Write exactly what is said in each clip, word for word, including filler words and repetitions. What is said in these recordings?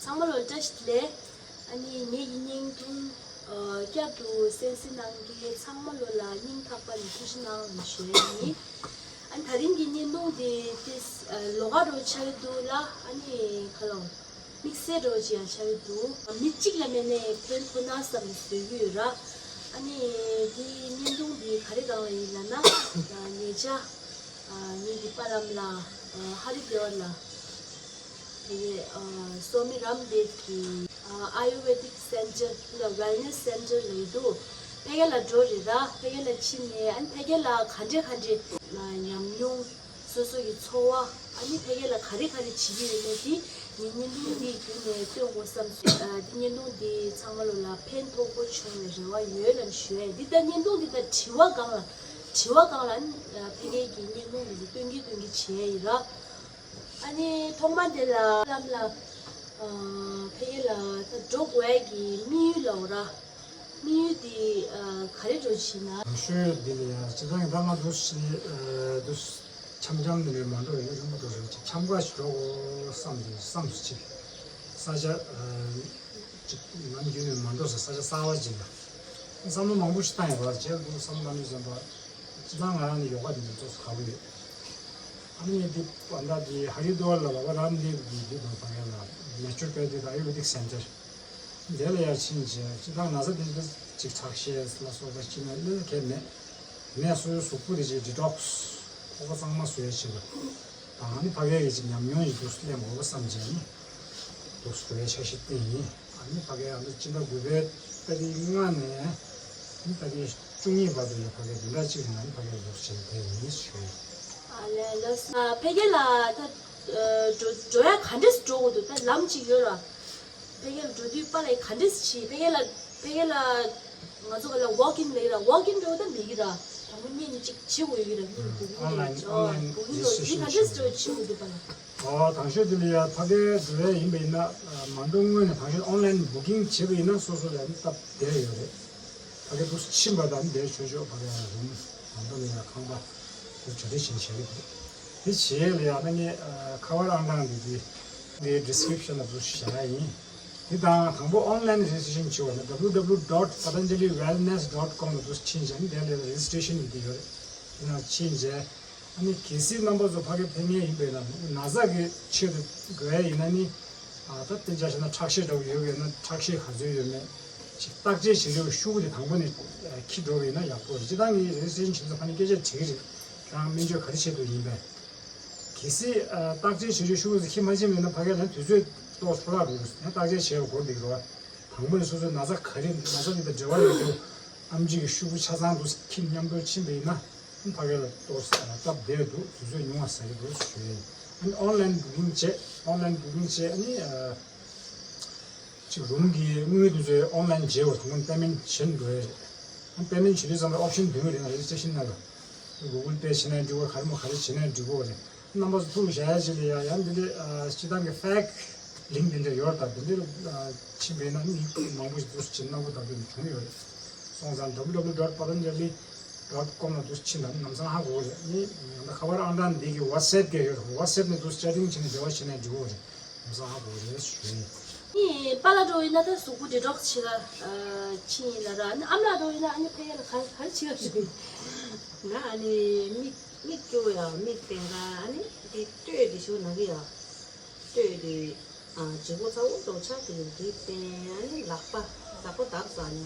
ཚང་མ་ལོ་བཀྲ་ཤིས་བདེ་ལེགས། ཨ་ནི་ངེད་ཀྱི་བརྙན་ཐུང་ཨ་བསྐྱར་དུ་གསན་གཟིགས་གནང་མཁན་ཚང་མ་ལོ་ལ་སྙིང་ཐག་པ་ནས་ཐུགས་རྗེ་གནང་ཞུ་ཡ་ཡིན། ཨ་ནི་ད་རིང་གི་བརྙན་ཐུང་དེ་ཏིས་ལོགས་ཀ་རུ་ཆགས་ཀྱི་འདུག་ལ། ཨ་ནི་ཁ་ལོ་དམིགས་བསལ་རོ་ཅི་ཡང་ཆགས་ཀྱི་འདུག་མི་གཅིག་ལ་མེད་ནས་ཕན་ཐོགས་ན་བསམ་ནས་བཟོས་ཀྱི་ཡོད་ར། ཨ་ནི་དེ་བརྙན་ཐུང་འདི་ག་རེ་སྒང་ལ་ཡིན་ལབ་ན། ཉེ་ཆར་ངེད་ཀྱི་པཱ་ལགས་ལ་ཧ་རི་དེ་བར་ལ་དེ་གའི་སོ་མི་རམ་དེབ་ཀྱི་ཨ་ཡུར་ཝེ་དིག་སེན་ཊར་ལ་ཝེལ་ནེས་སེན་ཊར་ལ་ཡོད་འདུག་ཕ་གི་ལ་འགྲོ་རེད་ར། ཕ་གི་ལ་ཕྱིན་ནས་ཨ་ནི་ཕ་གི་ལ་ག་འདྲས་ག་འདྲས་ཉམས་མྱོང་། སོ་སོ་ཡི་འཚོ་བ། ཨ་ནི་ཕ་གི་ལ་ག་རེ་ག་རེ་བྱེད་ཀྱི་ཡོད་མེད་དེ་ངས་བརྙན་ཐུང་འདིའི་བརྒྱུད་ནས་སྟོན་དགོས་བསམ་སོང་། ཨ་དེ་བརྙན་ཐུང་འདི་ཚང་མ་ལོ་ལ་ཕན་ཐོགས་པོ་བྱུང་བའི་རེ་བ་ཡོད་ལབ་ཞུ་ཡ་ཡིན། འདི་ལྟར་བརྙན་ཐུང་འདི་ལྟར་དྲི་བ་སྒང་ལ་དྲི་བ་སྒང་ལ་ཨ་ནི་ཕ་གི་གི་བརྙན་ཐུང་འདི་ཚོ་སྟོན་གྱི་སྟོན་གྱི་བྱས་ཡིན་ར། ཨ་ནི་ཐོག་མ་དེ་ལ་ལམ་ལ་ཨ་ཕ་གི་ལ་ད་འགྲོ་དགོས་ཡ་གི་དམིགས་ཡུལ་ལ་འོ་ར། དམིགས་ཡུལ་དེ་ཨ་ག་རེ་འགྲོ་བྱེད་ན། དང་ཤོས་འདི་ལ་ཡང་སྤྱི་བཏང་གི་ད་ང་འདུག་སེ་ཨ་འདུག་སེ་འཆམ་འཆམ་འདི་ལས་མ་འགྲོ་ཡིན་ན་རིང་པོ་འགྲོ་རེད། ཅིག་འཆམ་ཁ་ཞིག་འགྲོ་དགོས་བསམ་སྟེ་བསམ་སུ་ཅིག་ས་ཆ་ཨ་ཅིག་ནམ་རྒྱུན་ནས་མ་འགྲོ་ས་ས་ཆ་གསར་བ་ཅིག་ལ་བསམ་བློ་མང་པོ་ཞིག་བཏང་ཡོད་པ་རེད། བྱས་འདུག་བསམ་བློ་བཏང་དུས་ཙམ་པ་སྤྱི་བཏང་ང་རང་ནི་ཡོ་ག་འདི་ཚོ་ཁག་པོ་ཡོད། ཨ་ནི་ངས་འདི་བ་ད་འདི་ཧ་རི་དུ་ཝར་ལ་བ་བ་རམ་དེབ་འདི་འདི་དང་ཕ་གི་ལ་ནེ་ཅུར་པེ་ཐི་དང་ཨ་ཡུར་ཝེ་དིག་སེན་ཊར། དེ་ལ་ཡར་ཕྱིན་རྗེས་སྤྱི་བཏང་ན་ཚ་དེ་འདྲ་ཅིག་ཁྲག་ཤེད་ལ་སོགས་པ་ཅིག་ན་ལས་གལ་མེད། ངས་སོ་སོའི་གཟུགས་པོ་དེ་ཅིག་ཌི་ཊོག་སི་ཁོག་པ་གཙང་མ་བཟོ་ཡ་ཆེད་དུ་དང་ཨ་ནི་ཕ་གིའི་ཅིག་ཉམས་མྱོང་ཡི་འདུག་སེ་ལེན་དགོས་པ་བསམ་བྱས་ནས་འདུག་སེ་འགྲོ་ཡ་འཆར་གཞི་བཏིང་ཡིན། ཨ་ནི་ཕ་གིའི་ཨ་ནི་སྤྱི་ཟླ་དགུ་པའི་ཏ་རིག་ལྔ་ནས་ཨ་ནི་ཏ་རིག་བཅུ་གཉིས་བར་དུ་ཡ་ཕ་གིའི་བདུན་ཕྲག་གཅིག་རིང་ཨ་ནི་ཕ་གིའི་འདུག་སེ་བྱས་ནས་བསྡད་ཡིན་ཞུ་ཡིན། ཨ་ལས་ལགས། ཨ་ཕ་གི་ལ་ད་འགྲོ་འགྲོ་ཡ་ག་འདྲས་འགྲོ་དགོས་འདུག་ད་ལམ་ཅིག་ཡོད་ར། ཕ་གི་ལ་འགྲོ་དུས་པཱ་ལགས་ག་འདྲས་བྱེད། ཕ་གི་ལ་ཕ་གི་ལ་ང་ཚོ་ག་ལ་ཝོག་ཨིན་ལབ་ཀྱི་ར། ཝོག་ཨིན་འགྲོ་ད་མེད་ཀྱི་ར། དང་པོ་ཉིན་གཅིག་བྱེད་དགོས་ཀྱི་ར། ཉིན་ཨོན་ལའིན་ཨོན་ལའིན་རེ་ཇི་སི་ཊི་རེ་ཤན་བྱེད་དགོས། ཨོ་དང་ཤོས་དེ་ལ་ཡ་ཕ་གི་འགྲོ་ཡ་ཡིན་པ་ཡིན་ན་མ་འགྲོ་སྔོན་ནས་དང་ཤོས་ཨོན་ལའིན་བུ་ཀིང་བྱེད་པ་ཡིན་ན་སོ་སོ་ལ་ཡ་སྟབས་བདེ་ཡོད་རེད། ཕ་གི་འདུག་སེ་ཕྱིན་པ་དང་འདིར་ཆོས་ཕྱོགས་ཕ་གི་ཡང་རུམ་ང་ཚོ་ནི་ཡང་ཁང་པ་འདུག་གྲ་སྒྲིག་བྱེད་བྱེད་ཀྱི་འདུག་དེ་བྱེད་ལ་ཡང་ན་ངས་ཁ་པར་ཨང་གྲངས་འདི་འདི་འདིའི་ཌི་སི་ཀི་རིབ་ཤན་ལ་འདུག་སེ་བཞག་ཡ་ཡིན། འདི་དང་དང་པོ་ཨོན་ལའིན་རེ་ཇི་སི་ཊི་རེ་ཤན་བྱེད་པ་ན་W W W dot patanjali wellness dot com ལ་འདུག་སེ་ཕྱིན་བྱས་ནས་དེ་ལ་རེ་ཇི་སི་ཊི་རེ་ཤན་འདི་ཡོད་རེད། དེ་ནང་ཕྱིན་བྱས་ཨ་ནི་གལ་སྲིད་རྣམ་པ་ཚོ་ཕ་གི་ཕེབས་མཁན་ཡིན་པས་ན་ན་ཚ་གི་ཆེད་དུ་དགོས་ཡ་ཡིན་ན་ནི། ཨ་ད་དེ་འདྲ་བྱས་ན་ཁྲག་ཤེད་འདྲ་བོ་ཡོད་པས་ན་ཁྲག་ཤེད་ག་ཚོད་ཡོད་མེད་ཅིག་བརྟག་དཔྱད་བྱེད་རྒྱུ་ཤུགས་དེ་དང་པོ་ནས་ཨ་འཁྱེར་འགྲོ་བ་ཡིན་ན་ཡག་པོ་རེད། སྤྱིར་བཏང་གི་རེ་ཇི་སི་ཊི་རེ་ཤན་བྱེད་ས་ཕ་ནས་སྐད་ཆ་དྲིས་ཀྱི་རེད། ཁྱེད་རང་སྨན་བཅོས་ག་རེ་བྱེད་འདོད་ཡིན་པས། གལ་སྲིད་ཨ་བརྟག་དཔྱད་བྱེད་རྒྱུ་ཤུགས་དེ་འཁྱེར་མ་ཕྱིན་པ་ཡིན་ན་ཕ་གི་ལ་དུས་ཚོད་ཏོག་ཙམ་འཕྲོ་བརླག་འགྲོ་གི་རེད། ཡང་བརྟག་དཔྱད་བྱེད་དགོས་འདུག་རེད་བ། དང་པོ་ནས་སོ་སོའི་ན་ཚ་ག་རེ་ན་ཚ་དེ་དང་འབྲེལ་བ་ཡོད་རྒྱུ་ཨེམ་ཆི་གི་ཤུགས་ཆ་ཚང་དུ་འཁྱེར་མཉམ་དུ་ཕྱིན་པ་ཡིན་ན། ཕ་གི་ལ་ཏོག་ཙམ་སྟབས་བདེ་འདུག་དུས་ཚོད་ཉུང་བ་ཟ་གི་འདུག་ཞུ་ཡིན། ཨ་ནི་ཨོན་ལའིན་བུ་ཀིང་བྱས། ཨོན་ལའིན་བུ་ཀིང་བྱས། ཨ་ནི་ཨ་ཅིག་རུམ་གྱི་དངུལ་དེ་ཚོ་ཨོན་ལའིན་བྱས་པ་དང་པོ་པེ་མེན་ཊི་བྱེད་འགྲོ་ཡ་རེད། ཨ་ནི་པེ་མེན་ཊི་བྱེད་དུས་ཙམ་པ་ཨོབ་ཤན་བདུན་རེད། ང་རེ་ཇི་སི་ཊི་རེ་ཤན་ནང་ལ་གུ་གུལ་པེ་བྱེད་ན་འགྲིག་གོ། ག་རེ་མོ་ག་རེ་བྱེད་ན་འགྲིག་གོ་རེད། རྣམ་པ་ཚོ་ཐུགས་བཞག་ཡ་ཅིག་ལ་ཡ་ཡང་འདི་འདྲ་ཨ་སྤྱིར་བཏང་གི་ཕེག་ལིང་ཀི་འདི་འདྲ་ཡོད་རེད། ད་འདི་འདྲ་ཕྱིན་པས་ན་མི་མང་པོ་ཞིག་འདུག་སེ་ཕྱིན་གནང་སྒོ་བདག་པོ་བྱུང་ཡོད་རེད། སོང་ཙང་W W W dot patanjali dot com ལ་འདུག་སེ་ཕྱིན་ན་ལམ་སང་ཧ་གོ་གི་རེད། ནི་ཡང་ན་ཁ་པར་ཨང་གྲངས་འདི་གི་ཝ་ཊི་སེབ་གི་ཡོད་རེད། ཝ་ཊི་སེབ་ནས་འདུག་སེ་ཅེ་ཊིང་བྱས་ནས་འབྲེལ་བ་བྱས་ནས་འགྲིག་གོ་རེད། ལམ་སང་ཧ་གོ་གི་རེད་ཞུ་ཡིན། ནི་པཱ་ལགས་འགྲོ་ཡིན་ན་ད་གཟུགས་པོ་ཌི་ཊོག་སི་བྱེད་ག་ཕྱིན་ཡིན་ལ་ར། ནི་ཨ་མ་ལགས་འགྲོ་ཡིན་ན་ཨ་ནི་ཕ་གི་ལ་ག་ག་རེ་བྱེད་ག་ཞུ་གི། ང་ཨ་ནི་མིག་མིག་སྐྱོ་ཡ་མིག་བསྟན་ག་ཨ་ནི་འདི་ལྟོས་འདི་ཞུ་ན་གི་ཡ། ལྟོས་འདི། ཨ་ལྗིད་པོ་ཚ་བོ་འདྲ་ཆགས་འདུག་འདི་བསྟན། ཨ་ནི་ལག་པ་ལག་པ་འདར་ཟ་ནས་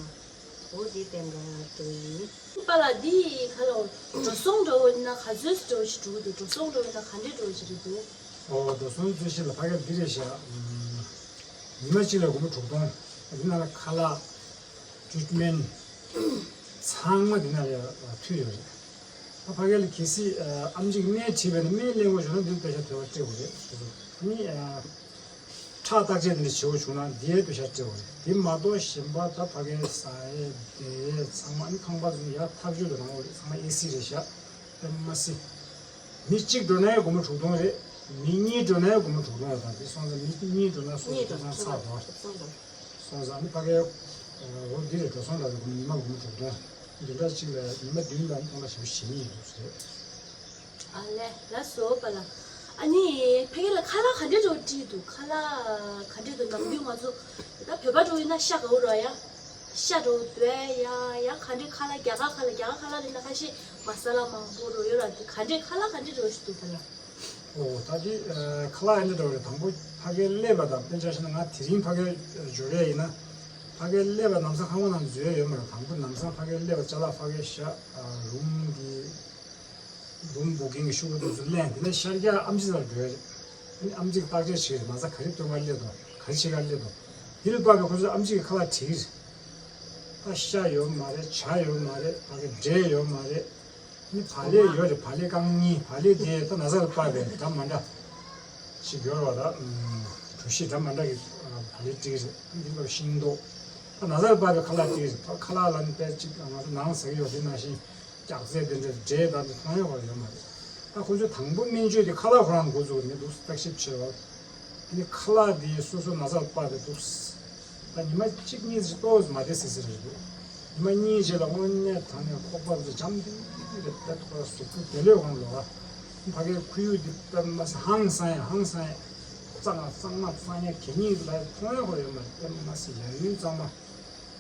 འོ་འདི་བསྟན་ག་འགྲོ་ཡིན། པཱ་ལགས་འདི་ག་ལ་འགྲོ་སོང་འགྲོ་ཡིན་ན་ག་ཚོད་འགྲོ་ཞིག་འགྲོ་གི་འདུག་འགྲོ་སོང་འགྲོ་ཡིན་ན་ག་འདྲས་འགྲོ་ཞིག་རེད་འདུག་ཨོ་འགྲོ་སོང་ཚོད་ཤིག་ལ་ཕ་གིར་འདི་རེད་ཤག་ཉི་མ་གཅིག་ལ་སྒོར་མོ་དྲུག་སྟོང་། འདི་ནང་ལ་ཁ་ལག་ཊི་རི་ཊི་མེན་ཊི་ཚང་མ་འདི་ནང་ལ་མཐུད་ཡོད་རེད། ད་ཕ་གི་ལ་གལ་སྲིད་ཨམ་ཆི་གིས་སྨན་བྲིས་པ་ཡིན་ན་སྨན་ལེན་དགོས་བྱུང་ན་འདི་ལ་སྟོན་ཆ་དོ་སྤྲད་དགོས་རེད། ཨ་ནི་ཁྲག་བརྟག་དཔྱད་འདི་འདྲ་བྱེད་དགོས་བྱུང་ན་འདི་ཡའི་སྟོན་ཆ་སྤྲད་དགོས་རེད། འདི་མ་གཏོགས་གཞན་པ་ད་ཕ་གིའི་ཟ་ཡས་བསྡད་ཡས་ཚང་མ་ཨ་ནི་ཁང་པ་ཚོ་ཡར་ཐག་ཆོད་དུ་རང་དགོས་རེད། ཚང་མ་ཨེ་སི་རེད་ཤག་ཨེ་མ་སི། མི་གཅིག་འགྲོ་ན་ཡང་སྒོར་མོ་དྲུག་སྟོང་རེད། མི་གཉིས་འགྲོ་ན་ཡང་སྒོར་མོ་དྲུག་སྟོང་རེད། ད་དེ་སོང་ཙང་མི་གཉིས་འགྲོ་ན་སོ་སོ་གཉིས་འགྲོ་ན་ཚར་འགྲོ། སོང་ཙང་ནི་ཕ་གིའི་འོ་འདི་རེད། འགྲོ་སོང་ལ་རེད། སྒོར་མོ་ཉི་མ་སྒོར་མོ་དྲུག་སྟོང་འདི་འདྲ་གཅིག་ལ་ཉི་མ་བདུན་ལ་སྟོང་ཕྲག་བཞི་བཅུ་ཞེ་གཉིས་ཡོད་རེད། ཨ་ལས་ལགས་སོ་པཱ་ལགས། ཨ་ནི་ཕ་གི་ལ་ཁ་ལག་ག་འདྲས་འགྲོ་བྲིས་འདུག་ཁ་ལག་ག་འདྲས་འདུག་ནམ་རྒྱུན་ང་ཚོ་ད་བོད་པ་འགྲོ་ཡིན་ན་ཤ་དགའ་བོ་ར་ཡ། ཤ་འགྲོ་འདོད་ཡ་ཡ། ག་འདྲའི་ཁ་ལག་རྒྱ་གར་ཁ་ལག་རྒྱ་གར་ཁ་ལག་ཡིན་ན་ཁ་ཤས་མ་ས་ལ་མང་པོ་རོ་ཡོད་ར། དེ་ག་འདྲའི་ཁ་ལག་ག་འདྲའི་འགྲོ་ཞིག་འདུག་ད་ལ། ཨོ་ད་དེ་ཁ་ལག་ཡིན་འདྲ་འགྲོ་རེད། དང་པོ་ཕ་གིར་སླེབས་པ་དང་དཔེ་ཆ་བཞག་ན་ང་དེ་རིང་ཕ་གིར་འབྱོར་ཡ་ཡིན་ན། ཕ་གིར་སླེབས་པ་ལམ་སང་ཁང་པ་ནང་འཛུལ་ཡ་ཡོད་མ་རེད། དང་པོ་ལམ་སང་ཕ་གིར་སླེབས་པ་ཅ་ལག་ཕ་གིར་བཞག་རུམ་གྱི་རུམ་བུ་ཀིང་གི་ཤོག་བུ་དེ་ཚོ་ལེན། དེ་ནས་ཤར་རྒྱག་ཨམ་ཆི་ལ་འགྲོ་ཡ་རེད། ཨ་ནི་ཨམ་ཆི་གིས་བརྟག་དཔྱད་བྱེད་ཀྱི་རེད། མ་རྩ་ག་རེ་སྟོན་ག་སླེབས་འདུག་ག་རེ་བྱེད་ག་སླེབས་འདུག་དེ་ལ་དཔག་པའི་ཁོ་ཚོས་ཨམ་ཆི་གིས་ཁ་ལག་བྲིས་ཀྱི་རེད། ད་ཤ་ཡོད་མ་རེད། ཇ་ཡོད་མ་རེད། ཕ་གི་འབྲས་ཡོད་མ་རེད། ཨ་ནི་བག་ལེབ་ཡོད་རེད། བག་ལེབ་རྐང་གཉིས། བག་ལེབ་དེ་ད་ན་ཚ་ལ་དཔག་པའི་འདྲ་མ་འདྲ་ཞིག་ཡོད་རེད་བ། ད་གྲོ་ཞིབ་འདྲ་མ་འདྲ་གི་བག་ལེབ་བྲིས་ཀྱི་རེད། ཨ་ནི་དེ་ལ་ཤིང་ཏོག་ད་ན་ཚ་ལ་དཔག་པའི་ཁ་ལག་བྲིས་ཀྱི་རེད། ད་ཁ་ལག་ལ་ནི་དཔེ་གཅིག་ང་ཚོ་ནང་ཟ་གི་ཡོད་དེ་ནང་བཞིན། སྐྱག་རྫས་དེ་འདྲ་འབྲས་དང་དེ་མཐོང་ཡག་བར་ཡོད་མ་རེད། ད་ཁོ་ཚོས་དང་པོ་སྨན་བཅོས་དེ་ཁ་ལག་ཁོ་རང་འགོ་བཙུགས་ནས་འདུག་བརྟག་ཞིབ་བྱས་པ། ཨ་ནི་ཁ་ལག་དེ་སོ་སོ་ན་ཚ་དཔག་པའི་འདུག་ད་ཉི་མ་གཅིག་གཉིས་ཙམ་ཏོག་ཙམ་མ་བདེ་སི་སི་རེད་འདུག་ཉི་མ་གཉིས་རྗེས་ལ་དངོས་གནས་དྲང་ནས་ཁོག་པ་ཚོ་འཇམ་ཐིང་ཐིང་རེད། དཔེ་ཐོག་གཟུགས་པོ་བདེ་ལོས་ཁོང་ལོག་ཨ། ཕ་གའི་ཁོར་ཡུག་འདི་དཔེ་མ་སྲིད་ཧང་སང་ཡ་ཧང་སང་ཡ། གཙང་མ་གཙང་མ་གཙང་ཡ་གད་སྙིགས་ལ་མཐོང་ཡག་བར་ཡོད་མ་རེད། དཔེ་མ་སྲིད་ཡ་ཡུན་གཙང་མ།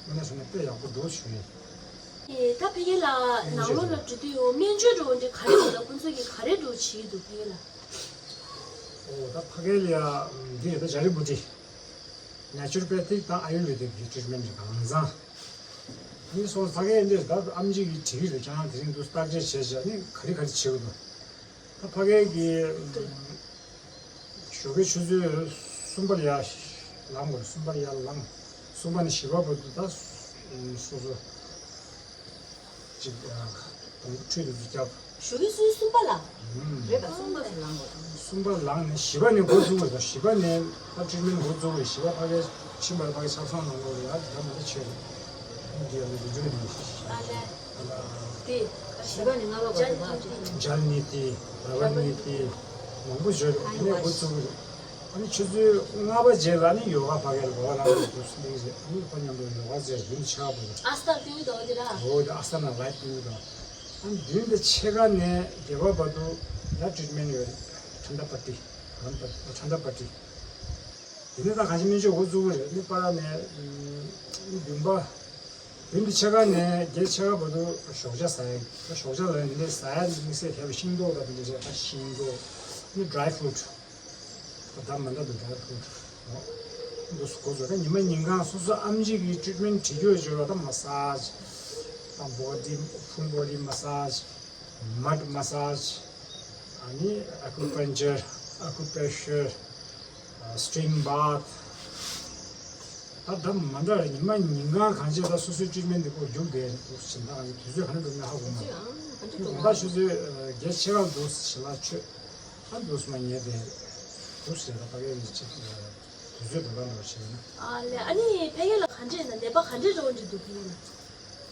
དངོས་གནས་བྱས་ན་དཔེ་ཡག་པོ་འདུག་ཞུ་ཡིན། ཨེ། ད་ཕ་གི་ལ་ནང་ལོགས་ལ་འགྲོ་དུས་ཡོང་སྨན་བཅོས་འགྲོ་འདི་ག་རེ་འདུག་ད་ཁོང་ཚོ་གིས་ག་རེ་འགྲོ་བྱེད་ཀྱི་འདུག་ཕ་གི་ལ། ཨོ་ད་ཕ་གི་ལ་ཡ་འདི་རེད། ད་ཇ་རི་བུ་ཊི་ནེ་ཅུ་རོ་པེ་ཐིག་དང་ཨ་ཡུར་ཝེ་དིག་གི་ཊི་རི་ཊི་མེན་ཊི་གང་ཚང་། ཨ་ནི་སོང་ཙང་ཕ་གི་འདིར་ད་ཨམ་ཆི་གིས་བྲིས་ཀྱི་རེད། ཁྱེད་རང་དེ་རིང་འདུག་བརྟག་དཔྱད་བྱས་བྱས་ཨ་ནི་ག་རེ་ག་རེ་བྱེད་དགོས་འདུག་ད་ཕ་གི་གི་ཞོགས་ཀའི་ཆུ་ཚོད་གསུམ་པ་ལ་ཡར་ལངས་དགོས། གསུམ་པ་ལ་ཡར་ལངས། གསུམ་པ་ནས་བཞི་པ་བར་དུ་ད་སོ་སོ་ཅིག་དང་པོ་ཁྲུས་དེ་ཚོ་བརྒྱབ། ཞོགས་ཀའི་ཆུ་ཚོད་གསུམ་པ་ལ། ཨུམ། རེད་པ། གསུམ་པ་ལ་ལངས་དགོས། གསུམ་པ་ལངས་ནས་བཞི་པ་ནས་འགོ་བཙུགས་དགོས། བཞི་པ་ནས་ད་ཊི་རི་ཊི་མེན་ཊི་འགོ་བཙུགས་དགོས། བཞི་པ་ཕ་གིར་ཕྱིན་པ་ལ་ཕ་གིར་ཆབ་གསང་གནང་དགོས་ཡ། ད་མ་ད་ཆོས་རེད། འདི་ཡང་འདི་འཇུག་ནས། ཨ་ལས། དེ། བཞི་པ་ནས་ལྔ་པ་བར་དུ་ད། ཇལ་ནི་ཏི། ར་བ་ནི་ཏི། མང་པོ་བརྗོད་རེད། ཨ་ནི་འགོ་བཙུགས་རེད། ཨ་ནི་ཆུ་ཚོད་ལྔ་པ་རྗེས་ལ་ནི་ཡོ་ག་ཕ་གིར་ལོག་ལངས་དགོས་འདུག་ཟེར་གྱི་རེད། ཨ་ནི་ཁོ་མཉམ་དུ་ཡོ་ག་ཟེར་རྒྱུན་ཆགས་པ་རེད། ཨ་སྟག་ཏུའི་དོ་འདི་ར། འོ་དེ་ཨ་སྟག་ན་ལའི་ཏུའི་དོ། ཨ་ནི་བདུན་དང་ཕྱེད་ཀ་ནས་བརྒྱད་པ་བར་དུ་ཡ་ཊི་རི་ཊི་མེན་ཊི་ཡོད་རེད། ཁྲན་ཏ་པ་ཏི། ཁྲན་ཏ་པ་ཏི། དེ་ནས་ད་གང་ཅི་སྨན་བཅོས་འགོ་བཙུགས་ཀྱི་རེད། ཨ་ནི་པ་ར་ནས་ཨ་ནི་བདུན་པ། བདུན་དང་ཕྱེད་ཀ་ནས་བརྒྱད་ཕྱེད་ཀ་བར་དུ་ཞོགས་ཇ་ཟ་ཡ། ཞོགས་ཇ་ལ་འདི་འདྲའི་ཟ་ཡ་དམིགས་བསལ་ཐེབས་ཤིང་ཏོག་དང་འདི་འདྲ་བྱས། ད་ཤིང་ཏོག་ནི་ཌི་རའི་ཕུ་རུ་ཊི། ད་མ་འདྲ་འདུག་ཌི་རའི་ཕུ་རུ་ཊི་འདུག་སེ་འགོ་བཙུགས། ད་ཉི་མ་ཉིན་གང་སོ་སོ་ཨམ་ཆི་གིས་ཊི་རི་ཊི་མེན་ཊི་བྱེད་རྒྱུ་བྱེད་རོགས། ད་མ་སཱ་ཇི་དང་། བོ་ཌི་ཕུལ་བོ་ཌི་མ་སཱ་ཇི། མཌ་མ་སཱ་ཇི། ཨ་ནི་ཨ་ཀུ་པན་ཅར། ཨ་ཀུ་པེ་ཤར། སི་ཊིམ་བཱ་ཐི། ད་འདྲ་མ་འདྲ་རེད། ཉི་མ་ཉིན་གང་གང་བྱས་ད་སོ་སོའི་ཊི་རི་ཊི་མེན་ཊི་འདི་སྐོར་རྒྱུགས་བསྡད་འདུག་ཕྱིན། ད་ང་ཚོ་དུས་ཚོད་ག་འདྲ་འགྲོ་མིན་ཧ་གོ་མ་སོང་། དུས་ཚོད་ཨང་ག་འདྲ་འགྲོ་ད་ཆུ་ཚོད་བརྒྱད་ཕྱེད་ཀ་འདུག་ཞེ་ལ་ཆོད། ཨ་འདུག་སེ་མ་ཉལ་བསྡད་འདུག་ཟེར། ད་ཕ་གིར་ཡིན་ཅིག་དུས་ཚོད་འགྲོ་ལ་འགྲོ་བྱས་ན། ཨ་ལས། ཨ་ནི་ཕ་གི་ལ་ག་འདྲས་ན་ནད་པ་ག་འདྲས་འགྲོ་འདྲི་འདུག་ཕ་གི་ལ།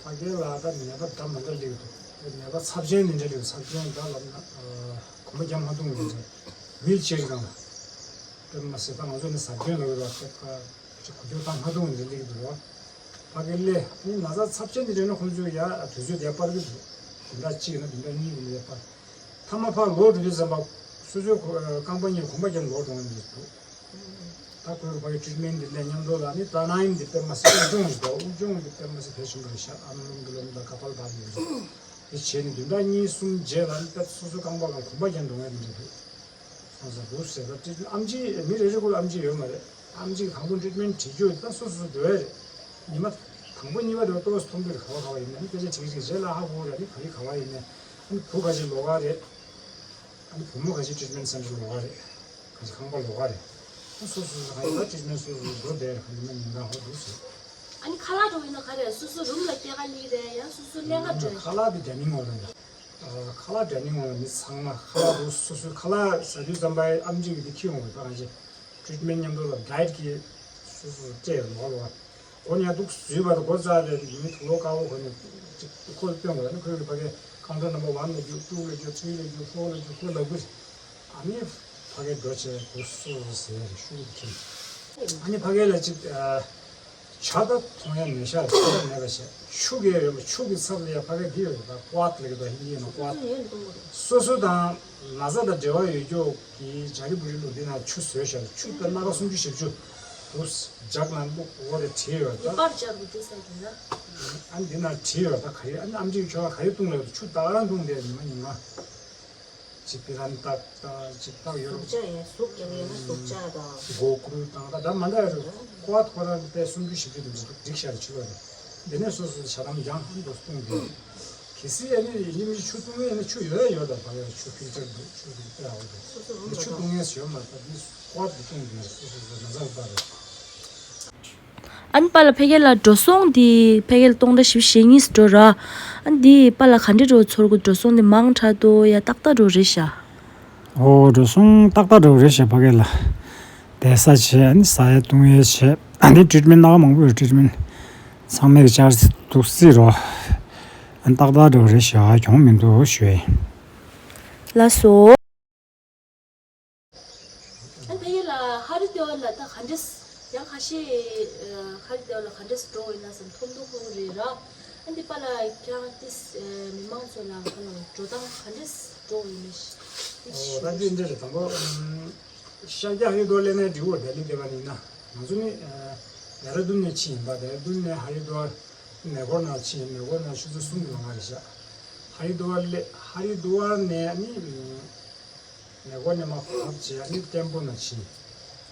ཕ་གི་ལ་ད་ནད་པ་འདྲ་མ་འདྲ་སླེབས་འདུག་ནད་པ་ཚབས་ཆེན་འདི་འདྲ་སླེབས། ཚབས་ཆེན་ད་ལབ་ན་གོམ་པ་རྒྱག་མ་ཐུབ་འདི་འདྲ། ཝིལ་ཅེར་སྒང་ལ། དཔེ་མ་སྲིད་ད་ང་ཚོ་ནི་ཟབ་སྦྱོང་ལ་ཡོད་པ་དེ་ག་ཅིག་གོ་རྒྱུ་བཏང་མ་ཐུབ་འདི་སླེབས་འདུག་རོ། ཕ་གི་སླེབས། ཨ་ནི་ན་ཚ་ཚབས་ཆེན་འདི་འདྲ་ན་ཁོང་ཚོས་ཡ་དུས་ཚོད་དེ་སྤར་གི་འདུག་བདུན་ཕྲག་གཅིག་ཡིན་ན་བདུན་ཕྲག་གཉིས་ཀྱི་ལས་སྤར། མཐའ་མ་ཕར་ལོག་འགྲོ་དུས་ཙམ་པ་སོ་སོའི་ཁོ་རྐང་པ་གཉིས་གོམ་པ་རྒྱབ་ལོག་འགྲོ་ངེས་འདུག་ད་ཁོས་ཕ་གི་ཊི་རི་ཊི་མེན་ཊི་འདི་ལ་མཉམ་དུ་ལ་ནི་ད་ནའི་འདི་དཔེ་མ་སྲིད་དབུགས་སྦྱོང་ཞིག་འདུག་དབུགས་སྦྱོང་འདི་དཔེ་མ་སྲིད་གལ་ཆེན་པོ་རེད་ཤག་ཨ་ནུ་ལོམ་ཝི་ལོམ་དང་ཀ་པལ་བྷ་ཏི་འདི་འདི་བྱས་ནས་བདུན་ཕྲག་གཉིས་གསུམ་རྗེས་ལ་ནི་དཔེ་སོ་སོའི་རྐང་པ་ལ་གོམ་པ་རྒྱབ་འགྲོ་ངེས་འདི་འདྲ་འདུག་སོང་ཙང་འདུག་ཟེར། ད་ཊི་རི་ཊི་ཨམ་ཆི་མི་རེ་རེ་སྐོར་ལ་ཨམ་ཆི་ཡོད་མ་རེད། ཨམ་ཆི་གིས་དང་པོ་ཊི་རི་ཊི་མེན་ཊི་བྱེད་རྒྱུ་ད་སོ་སོ་འགྲོ་ཡ་རེད། ཉི་མ་དང་པོ་གཉིས་པ་དེ་ཏོག་ཙམ་ཐོམ་པོ་རེད། ག་བ་ག་བ་ཡིན་ནའི་སྐད་ཆ་དྲིས་རིགས་རེད་ལ་ཧ་གོ་རེད། ཨ་ནི་ག་རེ་ག་བ་ཡིན་ནའི་ཨ་ནི་བུ་ག་ཅིག་ལོགས་ཀ་རེད། ཨ་ནི་བུ་མོ་ག་ཅིག་ཊི་རི་ཊི་མེན་ཊི་སེན་ཊར་ལོགས་ཀ་རེད། ག་ཅིག་ཁང་པ་ལོགས་ཀ་རེད། ཨ་སོ་སོ་སོ་ག་ཡིན་ད་ཊི་རི་ཊི་མེན་ཊི་སོ་སོ་འགྲོ་བསྡད་རེད། ག་ཉི་མ་ཉིན་གང་ཧོ་འདུག་ཟེར། ཨ་ནི་ཁ་ལག་འགྲོ་ཡིན་ན་ག་རེ་སོ་སོ་རུམ་ལ་སྐྱེལ་ག་སླེབས་རེད། ཡང་སོ་སོ་ལེན་ག་འགྲོ་ཡིན། ཁ་ལག་དེ་རྒྱ་མི་ངོ་རེད། ཁ་ལག་འདྲ་མིན་ངོ་ལ་མི་ཚང་མ་ཁ་ལག་རུ་སོ་སོའི་ཁ་ལག་ཟ་དུས་ཙམ་པ་ཨམ་ཆི་གིས་འདི་ཁྱི་ཡོང་བའི་ཕ་གང་ཞིག་ཊི་རི་ཊི་མེན་ཊི་མཉམ་དུ་ལ་ཌའེ་ཊི་གི་སོ་སོ་སྤྲད་ལོག་ལོག་སྒོ་ཉལ་འདུག་ཟུས་པ་དང་སྒོ་རྩ་ལས་མི་དུག་ལོག་དཀར་པོ་གོན་ནས་ཅིག་ཁོ་ལ་སྟོན་དགོས་ན་ཁོས་ཕ་གའི་ཁང་ཁྲོ་ནམ་པར་ཝན་ལ་རྒྱུག་ཊུ་ལ་རྒྱུག་ཐི་རི་ལ་རྒྱུག་ཕོར་ལ་རྒྱུག་ཁོ་ལབ་གི་རེད། ཨ་ནི་ཕ་གའི་འགྲོ་བྱས་སྒོ་སོ་སོ་ཟེར་ཡ་རེད། ཤུགས་ཀྱིས་ཁྱེར། ཨ་ནི་ཕ་གའི་ལ་ཅིག་ཇ་ད་འཐུང་ཡ་མེད་ཤག་ཇ་ད་མེད་པ་བྱས། ཆུ་གི་ཡོད་པ། ཆུ་གི་ཚབ་ལ་ཡ་ཕ་གའི་འདི་ཡོད་རེད། ད་ཀོ་ཨར་ལ་གི་ད་ཧིན་དི་ཡིན་ན་ཀོ་ཨར། སོ་སོ་དང་ན་ཚ་དང་འབྲེལ་བ་ཡོད་རྒྱུ་གི་ཇ་རི་བུ་རི་ལུང་འདི་ན་ཆུ་བཟོས་ཤག་ཆུ་ད་སྣ་ཁ་སུམ་ཅུ་བཞི་བཅུ། དུས་ལྗགས་ནང་བླུགས་འོ་རེ་བྲིས་ཡོད་ད། ངེས་པར་ལྗགས་དུ་དེ་ས་གི་ན། ཨ་འདི་ན་བྲིས་ཡོད་ད། ག་ཡི་ཨ་ཨམ་ཆི་ཁྱོད་ག་ཡི་བཏུང་ལ་ཆུ་ད་རང་བཏུང་དེ་ཉི་མ་ཉི་མ། ཅིག་པི་རན་ཏག་དང་ཅིག་ཏག་ཡོད། ཟུག་ཅག་ཡིན་ཟུག་ཀྱང་ཡིན་ན་ཟུག་ཅག་དང་། མགོ་སྐོར་དང་ད་ད་མ་འདྲ་ཡོད་རེད། ཀོ་ཨ་ཁོ་རང་དཔེ་སུམ་ཅུ་བཞི་བཅུ་དེ་འདྲ་འདུག་སྒྲིག་ཤར་ཆུ་བ་རེད། འདི་ནས་སོ་སོ་ཞྭ་དམ་རྒྱང་ཧམ་དུ་གཏོང་དགོས། གལ་སྲིད་ཨ་ནི་ཡིན་མི་ཆུ་བཏུང་ཡས་ནི་ཆུ་ཡོད་ཡོད་དང་བ་ཡོད་ཆུ་ཕིལ་ཊར་འདུག་ཆུ་རིགས་དཔེ་ཨའོ་འདུག་འདི་ཆུ་བཏུང་ཡས་ཡོད་མ་རེད། ད་འདི་ཀོ་ཨ་དུ་གཏོང་དགོས་སོ་སོ་སོ་ན་ཚ་བ་རེད། ཨ་ནི་པཱ་ལགས་ཕ་གི་ལ་འགྲོ་སོང་འདི་ཕ་གི་ལ་སྟོང་ཕྲག་བཞི་བཅུ་ཞེ་གཉིས་འགྲོ་ར། ཨ་ནི་འདི་པཱ་ལགས་ག་འདྲ་འགྲོ་ཚོར་གི་འགྲོ་སོང་འདི་མང་དྲགས་འདུག་ཡ་ཏག་ཏག་འགྲོ་རེད་ཤག་ཨོ་འགྲོ་སོང་ཏག་ཏག་འགྲོ་རེད་ཤག་ཕ་གི་ལ་བསྡད་ས་བྱས་ཨ་ནི་ཟ་ཡ་བཏུང་ཡ་བྱས་ཨ་ནི་ཊི་རིཊ་མེན་ཊི་སྣ་ཁ་མང་པོ་ཡོད། ཊི་རིཊ་མེན་ཊི་ཚང་མས་ཀྱི་ཅར་འདུག་སྲིད་རོ། ཨ་ནི་ཏག་ཏག་འགྲོ་རེད་ཤག་གྱོང་མི་འདུག་ཞུ་ཡ་ཡིན། ལགས་སོ། ཨ་ཕ་གི་ལ་ཧ་རི་དི་ཝར་ལ་ད་ག་འདྲས་ཡང་ཁ་ཤས་ཧ་རི་དི་ཝར་ལ་ག་འདྲས་འགྲོ་ཡིན་ན་བསམ་ཐོམ་ཐོམ་ཁོ་རེད་ར། ཨ་འདི་པཱ་ལགས་ཀྱང་ཏིས་མི་མང་ཚོ་ལ་ཧ་ལ་འགྲོ་སྟངས་ག་འདྲས་འགྲོ་ཡིན་ན་ཏིས་ཞུ། ད་འདི་འདྲ་རེད། དང་པོ་ཤར་རྒྱག་ཧ་རི་དི་ཝར་སླེབས་ནས་འགྲིག་གོ་ལྡི་ལི་བསྡད་པ་ཡིན་ན་ང་ཚོ་ནི་ལྡེ་ར་ལྡུན་ནས་ཕྱིན་ཡིན་པ། ལྡེ་ར་ལྡུན་ནས་ཧ་རི་དི་ཝར་མེ་འཁོར་ནང་ཕྱིན། མེ་འཁོར་ནང་ཆུ་ཚོད་གསུམ་གྱི་ལམ་ཁ་རེད་ཤག་ཧ་རི་དི་ཝར་སླེབས། ཧ་རི་དི་ཝར་ནས་ནི། མེ་འཁོར་ནས་མར་བབས་བྱས་ནི་ཏེམ་པོ་ནང་ཕྱིན།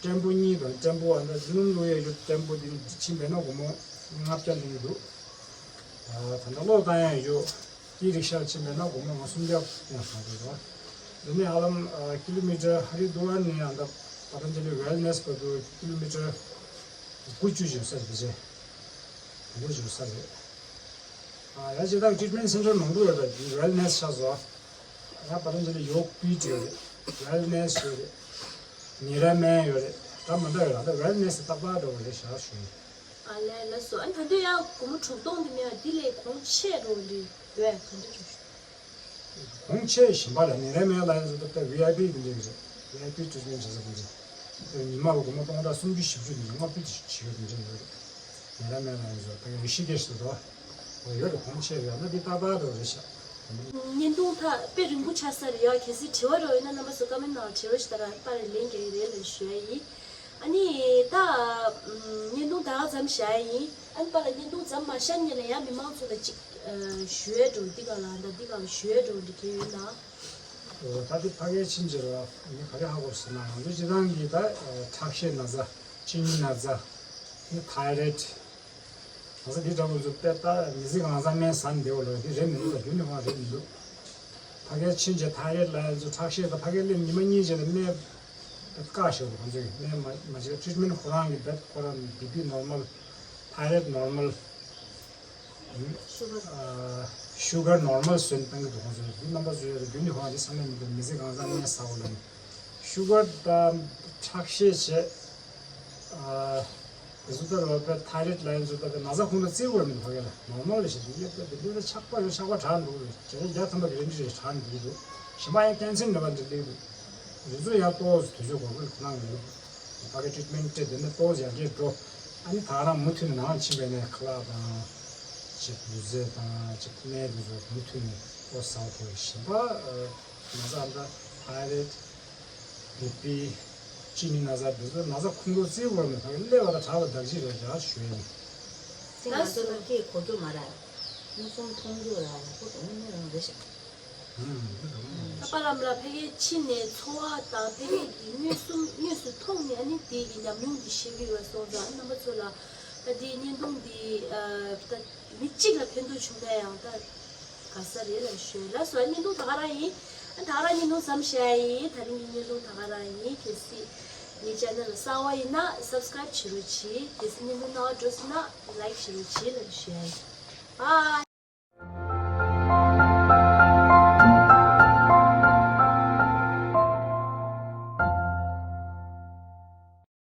ཏེམ་པོ་གཉིས་དང་ཏེམ་པོ་ཨ་ནི་ལྗིད་ལོང་ལོ་ཡ་ཡོད། ཏེམ་པོ་འདི་ཕྱིན་པས་ན་སྒོར་མོ་ལྔ་བརྒྱ་ལེན་གྱི་འདུག་ད་ལྟ་གློག་བཏང་ཡ་ཡོད། ཨི་རིག་ཤ་ཕྱིན་པས་ན་སྒོར་མོ་ང་སུམ་བརྒྱ་ཡང་བཏང་གི་འདུག་འདི་ནས་ཧ་ལམ་ཀི་ལོ་མི་ཊར་ཧ་རི་དུ་ཝར་ནས་ཨ་ད་པ་ཏན་ཇ་ལི་ཝེལ་ནེ་སི་བར་དུ་ཀི་ལོ་མི་ཊར་དགུ་བཅུ་ཡོད་ས་རེད། དེ་འདྲ་ཡོད་ས་རེད། ཡང་སྤྱིར་བཏང་ཊི་རིཊ་མེན་ཊི་སེན་ཊར་མང་པོ་ཡོད་རེད། ཝེལ་ནེ་སི་ཆགས་སོ། ཡང་པ་ཏན་ཇ་ལི་ཡོག་པི་ཊི་ཡོད་རེད། ཝེལ་ནེ་སི་ཡོད་རེད། ནི་ར་མན་ཡོད་རེད། འདྲ་མི་འདྲ་ཡོད་རེད། ད་ཝེལ་ནེ་སི་ཏག་ཏག་འདྲ་བོ་རེད་ཤག་ཞུ་ཡིན། ཨ་ལས་ལགས་སོ། ཨ་ད་དུང་ཡང་སྒོར་མོ་དྲུག་སྟོང་དེ་མེད་པ་འདི་ལས་གོང་ཆེ་འགྲོ་འདི་ཡོད་ག་འདྲ་འགྲོ་ཞུ། གོང་ཆེ་གཞན་པ་ལ་ནི་ར་མན་ལ་ཡང་ཟེར་ད་ལྟ་ཝི་ཨའི་པི་དེ་འདྲ་ཡོད་རེད། ཝི་ཨའི་པི་ཊི་རིཊ་མེན་ཊི་བྱེད་ས་དེ་འདྲ། ཉི་མ་ལ་སྒོར་མོ་སྟོང་ཕྲག་སུམ་ཅུ་བཞི་བཅུ་ནས་ལྔ་བཅུ་དེ་ཞིག་བྱེད་ཡོད་དེ་འདྲ་ཡོད་རེད། ནི་ར་མན་ལ་ཡང་ཟེར་ད་ཡང་ཧྲི་ཀེ་ཤི་དུ་དོ། འོ་ཡོད་རེད། གོང་ཆེ་རེད། ཨ་ན་འདི་ཏག་ཏག་འདྲ་བོ་རེད་ཤག་བརྙན་ཐུང་ད་དཔེ་རིང་པོ་ཆགས་ས་རེད་ཡ། གལ་སྲིད་དྲི་བ་རེ་ཡོད་ན་རྣམ་པ་ཚོ་ཀ་མེན་ཊི་ནང་དྲི་བ་ཞིག་ད་ར་པར་ལེན་རྒྱག་གི་རེད་ལབ་ཞུ་ཡ་ཡིན། ཨ་ནི་ད་བརྙན་ཐུང་ད་ག་ཙམ་བཞག་ཡ་ཡིན། ཨ་ནི་པཱ་ལགས་བརྙན་ཐུང་ཙམ་མ་བཞག་ཉིན་ལ་ཡང་མི་མང་ཚོ་ལ་ཅིག་ཞུ་ཡ་འགྲོ་འདི་ག་ལ་ད་འདི་ག་ཞུ་ཡ་འགྲོ་འདི་ག་ཡོད་ན། འོ་ད་འདི་ཕ་གིར་ཕྱིན་རྗེས་ལ་ངས་ག་རེ་ཧ་གོ་ཟེར་ན་ང་ཚོ་སྤྱིར་བཏང་གི་ད་ཁྲག་ཤེད་ན་ཚ་གཅིན་སྙི་ན་ཚ་ནི་ཐའི་རོ་ཌི། ང་ཚོ་འདི་འདྲ་བོ་ཚོ་དཔེ་ལྟ་མི་ཚེ་གང་ཚང་སྨན་ཟ་ནས་བསྡད་པ་ལོ་འདི་རེད་མི་འདུག་ད་རྒྱུན་ནས་ཁོ་རང་རེད་མི་འདུག་ཕ་གིར་ཕྱིན་རྗེས་ཐའི་རོ་ཌི་ལ་ཡ་ཚོ་ཁྲག་ཤེད་དང་ཕ་གིར་སླེབས་ཉི་མ་གཉིས་རྗེས་ལ་སྨན་དཔེ་བཀག་ཤོག་ཁོང་ཚོས་སྨན་མ་མ་བྱེད་ཊི་རིཊ་མེན་ཊི་ཁོ་རང་གི་དཔེ་ཁོ་རང་བི་པི་ནོར་མལ། ཐའི་རོ་ཌི་ནོར་མལ། ཤུ་གར། ཨ་ཤུ་གར་ནོར་མལ་བཟོས་ནས་བཏང་གི་འདུག་ཁོང་ཚོས་འདི་རྣམ་པ་ཚོས་རྒྱུན་ནས་ཁོ་རང་འདི་ཚང་མས་མི་འདུག་མི་ཚེ་གང་ཚང་སྨན་ཟ་དགོས་ལབ་ནས་ཤུ་གར་དང་ཁྲག་ཤེད་བྱས། ཨ་དེ་ཚོ་ལྟར་བ་དཔེ་ཐའི་རོ་ཌི་ལ་ཡ་ཚོ་ལྟ་བུའི་ན་ཚ་ཁོང་ཚོ་བརྩི་དགོས་མི་འདུག་ཕ་གི་ལ་ནོར་མལ་ལ་བྱེད་འདུག་ཡ་དཔེ་དེ་འདྲ་ཆགས་པ་ཡོད་ཆགས་པ་དྲག་འདུག་དེ་རིང་བརྒྱ་ཐམ་པ་གི་རེ་འདྲི་རེ་དྲག་འདུག་འདུག་གཞན་པ་ཡང་ཀན་སར་འདྲ་བ་འདྲ་སླེབས་འདུག་དེ་ཚོ་ཡང་ཏོག་ཙམ་དུས་ཚོད་འགོར་གི་ལ་ཁོ་ན་ཡོད་འདུག་ཕ་གི་ཊི་རིཊ་མེན་ཊི་སྤྲད་དེ་ནི་ཏོག་ཙམ་ཡར་རྒྱས་འགྲོ། ཨ་ནི་ད་རང་མུ་མཐུད་ནས་ནང་ཕྱིན་པའི་ནས་ཁ་ལག་དང་། ཅིག་ལུས་རྩལ་དང་ཅིག་སྨན་དེ་ཚོ་མུ་མཐུད་ནས་ཨོ་ཟ་བ་དེ་བཞིན་པ། ཨ་ན་ཚ་འདྲ་ཐའི་རོ་ཌི། བི་པི། གཅིན་སྙི་ན་ཚ་འདི་ཚོ་ན་ཚ་ཁོང་ཁྲོ་བརྩི་དགོས་མེད་ཕ་གི་སླེབས་པ་དང་དྲག་པ་དག་ཅིག་རེད་ཡ་ཞུ་ཡ་ཡིན། ཚེ་ང་ཚོ་ལ་སྐད་གོ་རྒྱུ་མ་རེད། མངོན་སུམ་མཐོང་རྒྱུ་ར་ཡག་པོ་འདུག་ནི་རང་རེད་ཤག་ད་པ་ལམ་ལ་ཕ་གིར་ཕྱིན་ནས་འཚོ་བ་དང་ཕ་གི་གི་དངོས་སུ་དངོས་སུ་མཐོང་ནས་ཨ་ནི་དེ་གི་ཉམས་མྱོང་འདི་བཤད་ཀྱི་ཡོད་སོང་ཙང་རྣམ་པ་ཚོ་ལ་ད་འདི་བརྙན་ཐུང་འདི་ད་མི་གཅིག་ལ་ཕན་ཐོགས་བྱུང་ན་ཡང་ད་དགའ་ས་རེད་ལ་ཞུ་ལ་སོ། བརྙན་ཐུང་ད་ག་རང་ཡིན། ད་ག་རང་བརྙན་ཐུང་ཙམ་བཤད་ཡིན། ད་རིང་གི་བརྙན་ཐུང་ད་ག་རང་ཡིན། གལ་སྲིད་ངའི་ཅེ་ནལ་གསར་པ་ཡིན་ན་སབ་སི་ཀ་རེབ་བྱེད་རོགས་གྱིས། གལ་སྲིད་བརྙན་ཐུང་རྣ་བར་འགྲོ་སོང་ན་ལའིཀ་བྱེད་རོགས་གྱིས་ལ་ཞུ་ཡ་ཡིན། བཱའི།